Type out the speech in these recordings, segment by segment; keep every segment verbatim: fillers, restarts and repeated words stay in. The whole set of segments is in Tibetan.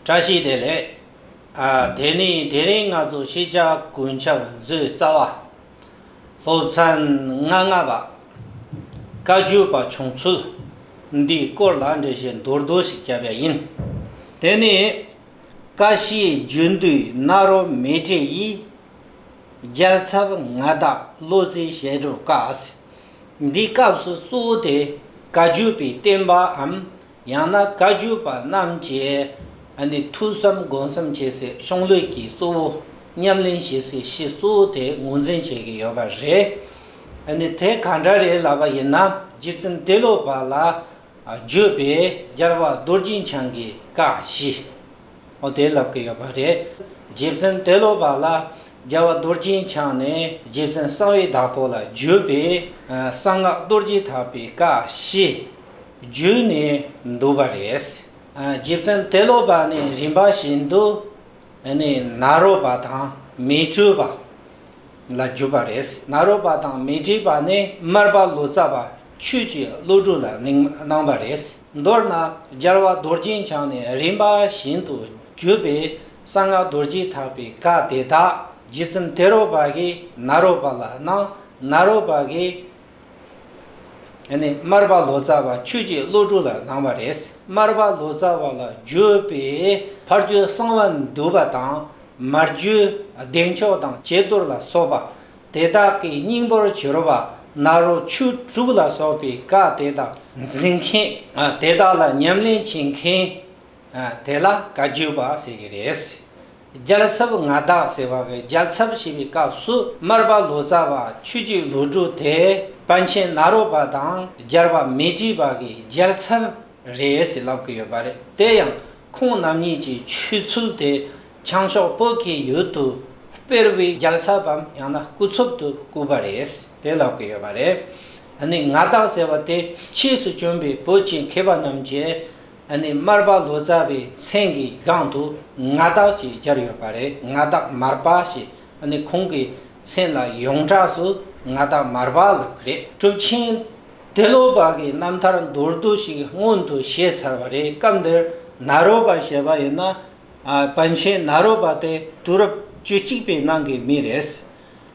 བཀྲ་ཤིས་བདེ་ལེགས། ཨ། དེ་ནི་དེ་རིང་ང་ཚོ་ཤེས་བྱ་གོ་ཆ་མཛོད་རྩ་བ། སློབ་ཚན་ང་ལྔ་པ། བཀའ་བརྒྱུད་པ་བྱུང་ཚུལ་འདིའི་སྐོར་ལ་འགྲེལ་བཤད་མདོར་བསྡུས་ཤིག་བརྒྱབ་ཡ་ཡིན། དེ་ནི། ཀ་ཤིའི་རྒྱུད་འདུས་ནཱ་རོ་མཻ་ཏྲི་ཡིས། རྒྱལ་ཚབ་མངའ་བདག་བློ་རྩེ་ཞལ་དྲོ་བཀའ། འདིའི་སྐབས་སུ་གཙོ་བོ་དེ་བཀའ་བརྒྱུད་པའི་བསྟན་པའམ། ཡང་ན་བཀའ་བརྒྱུད་པ་རྣམས་ཀྱིས་ཨ་ནི་ཐོས་བསམ་སྒོམ་གསུམ་བྱེད་སའི་གཞུང་ལུགས་ཀྱི་གཙོ་བོ་ཉམས་ལེན་བྱེད་སའི་གཞི་གཙོ་བོ་དེ་ངོས་འཛིན་བྱེད་ཀྱི་ཡོད་པ་རེད། ཨ་ནི་དེ་ག་འདྲ་རེད་ལབ་པ་ཡིན་ན། རྗེ་བཙུན་ཏེ་ལོ་པ་ལ་བརྒྱུད་པའི་རྒྱལ་བ་རྡོ་རྗེ་འཆང་གི་བཀའ་བཞི། འོ་དེ་ལབ་ཀྱི་ཡོད་པ་རེད། རྗེ་བཙུན་ཏེ་ལོ་པ་ལ་རྒྱལ་བ་རྡོ་རྗེ་འཆང་ནས་རྗེ་བཙུན་གསང་བའི་བདག་པོ་ལ་བརྒྱུད་པའི་གསང་སྔགས་རྡོ་རྗེ་ཐེག་པའི་བཀའ་བཞི་བརྒྱུད་ནས་འདུག་པ་རེད། རྗེ་བཙུན་ཏེ་ལོ་པ་ནས་རིམ་པ་བཞིན་དུ་ནི་ནཱ་རོ་པ་དང་མཻ་ཏྲི་པ་ལ་བརྒྱུད་པ་རེད། ནཱ་རོ་པ་དང་མཻ་ཏྲི་པ་ནས་མར་པ་ལོ་ཙཱ་བ་ཆོས་ཀྱི་བློ་གྲོས་ལ་གནང་པ་རེད། མདོར་ན་རྒྱལ་བ་རྡོ་རྗེ་འཆང་ནས་རིམ་པ་བཞིན་དུ་བརྒྱུད་པའི་གསང་སྔགས་རྡོ་རྗེ་ཐེག་པའི་བཀའ་དེ་དག་རྗེ་བཙུན་ཏེ་ལོ་པ་གིས་ནཱ་རོ་པ་ལ་གནང་། ནཱ་རོ་པ་གིས་ནི་མར་པ་ལོ་ཙཱ་བ་ཆོས་ཀྱི་བློ་གྲོས་ལ་གནང་བ་རེད། མར་པ་ལོ་ཙཱ་བ་ལ་བརྒྱུད་པའི་ཕ་རྒྱུད་གསང་བ་འདུས་པ་དང་། མ་རྒྱུད་བདེ་མཆོག་དང་ཀྱེ་རྡོར་ལ་སོགས་པ། དེ་དག་གི་སྙིང་པོར་གྱུར་པ་ནཱ་རོ་ཆོས་དྲུག་ལ་སོགས་པའི་བཀའ་དེ་དག་འཛིན་མཁན། དེ་དག་ལ་ཉམས་ལེན་བྱེད་མཁན། དེ་ལ་བཀའ་བརྒྱུད་པ་ཟེར་གྱི་རེད། རྒྱལ་ཚབ་མངའ་བདག་ཟེར་བ་གི་རྒྱལ་ཚབ་ཞེས་པའི་སྐབས་སུ་མར་པ་ལོ་ཙཱ་བ་ཆོས་ཀྱི་བློ་གྲོས་དེ་པཎ་ཆེན་ནཱ་རོ་པ་དང་རྒྱལ་བ་མཻ་ཏྲི་པ་གི་རྒྱལ་ཚབ་རེད་ཟེར་ལབ་ཀྱི་ཡོད་པ་རེད། དེ་ཡང་ཁོང་རྣམ་གཉིས་ཀྱི་ཆོས་ཚུལ་དེ་བྱང་ཕྱོགས་བོད་ཀྱི་ཡུལ་དུ་སྤེལ་བའི་རྒྱལ་ཚབ་བམ་ཡང་ན་སྐུ་ཚབ་ཏུ་བསྐོས་པ་རེད། དེ་ལབ་ཀྱི་ཡོད་པ་རེད། ཨ་ནི་མངའ་བདག་ཟེར་བ་དེ་ཕྱིས་སུ་བྱོན་པའི་བོད་ཀྱི་མཁས་པ་རྣམས་ཀྱིས་ཨ་ནི་མར་པ་ལོ་ཙཱ་བའི་མཚན་གྱི་སྒང་དུ་མངའ་བདག་ཅེས་སྦྱར་ཡོད་པ་རེད། མངའ་བདག་མར་པ་ཞེས་ཨ་ནི་ཁོང་གི་མཚན་ལ་ཡོངས་གྲགས་སུ་མངའ་བདག་མར་པ་ལབ་ཀྱི་རེད། གྲུབ་ཆེན་ཏེ་ལོ་པ་གི་རྣམ་ཐར་མདོར་བསྡུས་ཤིག་སྔོན་དུ་བཤད་ཚར་བ་རེད། སྐབས་འདིར་ནཱ་རོ་པ་ཞེས་པ་ཡིན་ན། ཨ། པཎ་ཆེན་ནཱ་རོ་པ་དེ་དུས་རབས་བཅུ་གཅིག་པའི་ནང་གི་མི་རེད།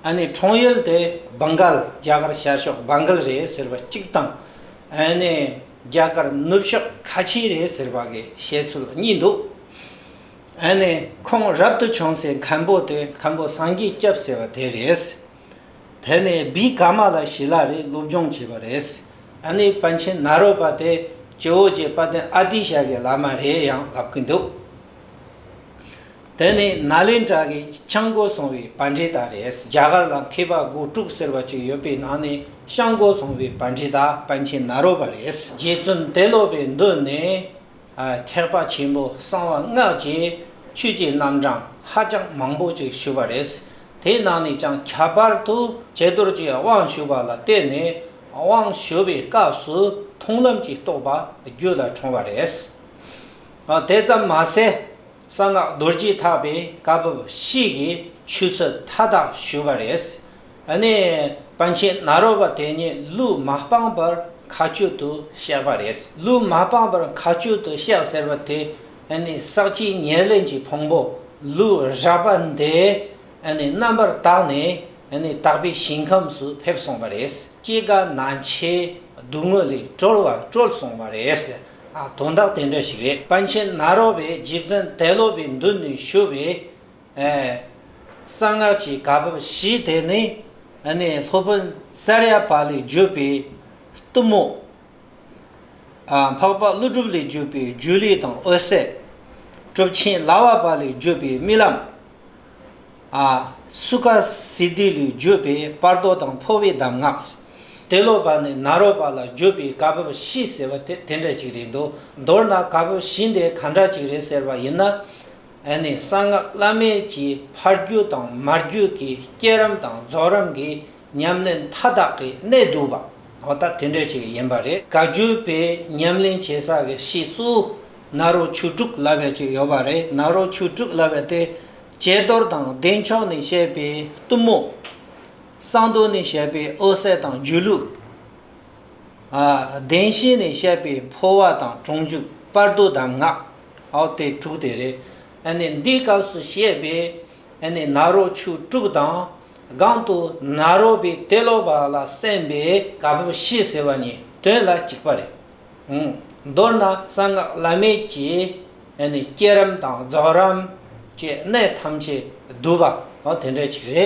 ཨ་ནི་འཁྲུངས་ཡུལ་དེ་བྷང་གལ། རྒྱ་གར་ཤར་ཕྱོགས་བྷང་གལ་རེད་ཟེར་བ་གཅིག་དང་། ཨ་ནི་རྒྱ་གར་ནུབ་ཕྱོགས་ཁ་ཆེ་རེད་ཟེར་བ་གི་བཤད་ཚུལ་གཉིས་འདུག་ཨ་ནི་ཁོང་རབ་ཏུ་བྱུང་སའི་མཁན་པོ་དེ་མཁན་པོ་སངས་རྒྱས་སྐྱབས་ཟེར་བ་དེ་རེད། དེ་ནས་བི་ཀ་མ་ལ་ཤི་ལ་རེ་སློབ་སྦྱོང་བྱས་པ་རེད། ཨ་ནི་པཎ་ཆེན་ནཱ་རོ་པ་དེ་ཇོ་བོ་རྗེ་དཔལ་ལྡན་ཨ་ཏི་ཤ་གི་བླ་མ་རེད་ཡང་ལབ་ཀྱི་འདུག་དེ་ནི་ནཱ་ལེནྡྲ་གི་ཤང་སྒོ་སྲུང་བའི་པཎྜི་ཏ་རེད། རྒྱ་གར་ལ་མཁས་པ་དགུ་དྲུག་ཟེར་བ་ཅིག་ཡོད་པའི་ནང་ནས་ཤང་སྒོ་སྲུང་བའི་པཎྜི་ཏ་པཎ་ཆེན་ནཱ་རོ་པ་རེད། རྗེ་བཙུན་ཏེ་ལོ་པའི་མདུན་ནས། ཨ། ཐེག་པ་ཆེན་པོ་གསང་བ་སྔགས་ཀྱི་ཆོས་ཀྱི་རྣམ་གྲངས་ཧ་ཅང་མང་པོ་ཅིག་ཞུས་པ་རེད། དེའི་ནང་ནས་ཀྱང་ཁྱད་པར་དུ་ཀྱེ་རྡོར་གྱི་དབང་ཞུ་བ་ལ་བརྟེན་ནས་དབང་ཞུ་བའི་སྐབས་སུ་མཐོང་ལམ་གྱི་རྟོགས་པ་རྒྱུད་ལ་འཁྲུངས་པ་རེད། ཨ། དེ་ཙམ་མ་ཟད། གསང་སྔགས་རྡོ་རྗེ་ཐེག་པའི་བཀའ་བབས་བཞི་གི་ཆོས་ཚུལ་མཐའ་དག་ཞུས་པ་རེད། ཨ་ནི་པཎ་ཆེན་ནཱ་རོ་པ་དེ་ཉིད་ལུས་མ་སྤངས་པར་མཁའ་སྤྱོད་དུ་གཤེགས་པ་རེད། ལུས་མ་སྤངས་པར་མཁའ་སྤྱོད་དུ་གཤེགས་ཟེར་བ་དེ་ཨ་ནི་ཟག་བཅས་ཉེར་ལེན་གྱི་ཕུང་པོ་ལུས་རགས་པ་འདི་ཨ་ནི་རྣམ་པར་དག་ནས་ཨ་ནི་དག་པའི་ཞིང་ཁམས་སུ་ཕེབས་སོང་བ་རེད། སྐྱེ་རྒ་ན་འཆིའི་སྡུག་བསྔལ་ལས་གྲོལ་བར་གྲོལ་སོང་བ་རེད། ཨ། དོན་དག་དེ་འདྲ་ཞིག་རེད། པཎ་ཆེན་ནཱ་རོ་པས་རྗེ་བཙུན་ཏེ་ལོ་པའི་མདུན་ནས་ཞུས་པའི། ཨེ། གསང་སྔགས་ཀྱི་བཀའ་བབས་བཞི་དེ་ནི། ཨ་ནི་སློབ་དཔོན་ཙརྱ་པ་ལས་བརྒྱུད་པའི་གཏུམ་མོ། ཨ། འཕགས་པ་ཀླུ་སྒྲུབ་ལས་བརྒྱུད་པའི་སྒྱུ་ལུས་དང་འོད་གསལ། གྲུབ་ཆེན་ལ་བ་པ་ལས་བརྒྱུད་པའི་རྨི་ལམ། ཨ། སུ་ཁ་སིདྡྷི་ལས་བརྒྱུད་པའི་བར་དོ་དང་འཕོ་བའི་གདམས་ངག་ཏེ་ལོ་པ་ནས་ནཱ་རོ་པ་ལ་བརྒྱུད་པའི་བཀའ་བབས་བཞི་ཟེར་བ་དེ་དེ་འདྲ་ཅིག་རེད་འདུག་མདོར་ན་བཀའ་བབས་བཞི་འདི་ག་འདྲ་ཅིག་རེད་ཟེར་བ་ཡིན་ན། ཨ་ནི་གསང་སྔགས་བླ་མེད་ཀྱི་ཕ་རྒྱུད་དང་མ་རྒྱུད་ཀྱི་བསྐྱེད་རིམ་དང་རྫོགས་རིམ་གྱི་ཉམས་ལེན་མཐའ་དག་གི་གནད་བསྡུས་པ། འོ་ད་དེ་འདྲ་ཅིག་ཡིན་པ་རེད། བཀའ་བརྒྱུད་པའི་ཉམས་ལེན་བྱེད་ས་གི་གཞི་གཙོ་བོ་ནཱ་རོ་ཆོས་དྲུག་ལབ་ཡ་ཅིག་ཡོད་པ་རེད། ནཱ་རོ་ཆོས་དྲུག་ལབ་ཡ་དེ་ཀྱེ་རྡོར་དང་བདེ་མཆོག་ནས་བཤད་པའི་གཏུམ་མོ། གསང་མདོ་ནས་བཤད་པའི་འོད་གསལ་དང་སྒྱུ་ལུས། ཨ། བདེན་བཞི་ནས་བཤད་པའི་འཕོ་བ་དང་གྲོང་འཇུག་བར་དོ་གདམས་ངག་ཨོ་དེ་དྲུག་དེ་རེད། ཨ་ནི་འདིའི་སྐབས་སུ་བཤད་པའི་ཨ་ནི་ནཱ་རོ་ཆོས་དྲུག་དང་། སྒང་དུ་ནཱ་རོ་པའི་ཏེ་ལོ་པ་ལ་གསན་པའི་བཀའ་བབས་བཞི་ཟེར་བ་གཉིས་དོན་ལ་གཅིག་པ་རེད། ཨང་། མདོར་ན་གསང་སྔགས་བླ་མེད་ཀྱི་ཨ་ནི་བསྐྱེད་རིམ་དང་རྫོགས་རིམ་གྱི་གནད་ཐམས་ཅད་བསྡུས་པ་ཨོ་དེ་འདྲ་ཅིག་རེད།